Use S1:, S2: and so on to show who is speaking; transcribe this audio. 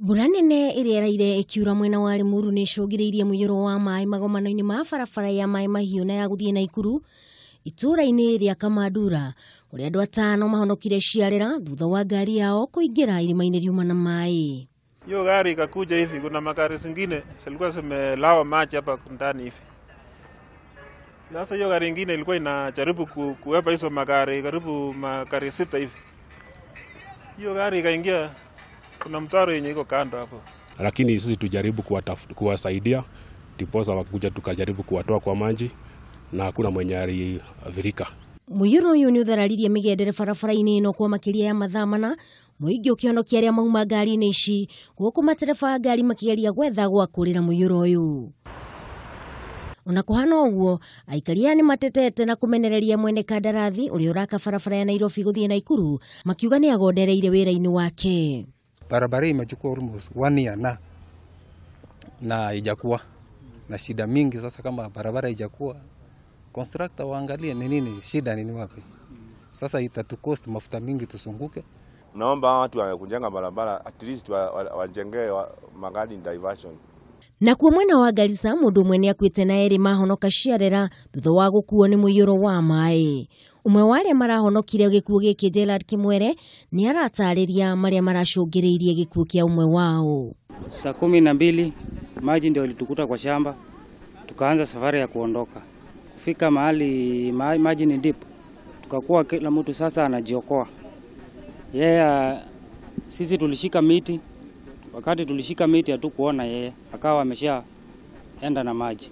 S1: Mbura nene ĩrĩa ĩraire ĩkiura mwena wa Limuru nĩ ĩcũngĩrĩirie mũiyũro wa maĩ magomano-inĩ ma barabara ya Maĩ Mahiũ na ya gũthiĩ Naikuru itũũra-inĩ rĩa Kamandura, kũrĩa andũ atano mahonokire ciarĩra thutha wa ngari yao kũingĩra irima-inĩ riuma na maĩ.
S2: Hiyo gari ikakuja hivi, kuna magari zingine zilikuwa zimelawa maji hapa ndani hivi. Sasa hiyo gari ingine ilikuwa inajaribu kuwepa hizo magari, karibu magari 6 hivi. Hiyo gari ikaingia, kuna mtaro yenye iko kando hapo.
S3: Lakini sisi tujaribu kuwasaidia, ndiposa wakuja tukajaribu kuwatoa kwa maji na hakuna mwenye aliathirika.
S1: Mũiyũro ũyũ nĩ ũthararirie mĩgendere barabara-inĩ ĩno kwa makĩria ya mathaa mana, mũingĩ ũkĩhonokia arĩa mauma ngari-inĩ ici, gũkũ matereba a ngari makĩgeria gwetha gwa kũrĩra mũiyũro ũyũ. Ona kũhana ũguo, aikari aya nĩ matetete na kũmenereria mwene kandarathi ũrĩa ũraka barabara ya Nairobi gũthiĩ Naikuru, makiuga nĩ agondereire wĩra-inĩ wake.
S4: Barabara hii imechukua almost 1 year na haijakuwa na shida mingi. Sasa kama barabara haijakuwa, constructor waangalie ni nini shida, ni wapi. Sasa itatucost mafuta mingi tusunguke.
S5: Naomba watu wa kujenga barabara at least wajengee magari diversion.
S1: Na kuo mwena wa Garissa mundu ũmwe nĩakuĩte na erĩ mahonoka ciarera thutha wa gũkuo nĩ mũiyũro wa maĩ. Ũmwe wa arĩa marahonokire gĩkuũ gĩkĩ Gerald Kimwere nĩ aratarĩria marĩa maracũngĩrĩirie gĩkuũ kĩa ũmwe wao.
S6: Saa 12 maji ndio ilitukuta kwa shamba, tukaanza safari ya kuondoka. Kufika mahali maji ni deep, tukakuwa kila mtu sasa anajiokoa. Yeye sisi tulishika miti. Wakati tulishika miti hatukuona yeye, akawa ameshaenda na maji.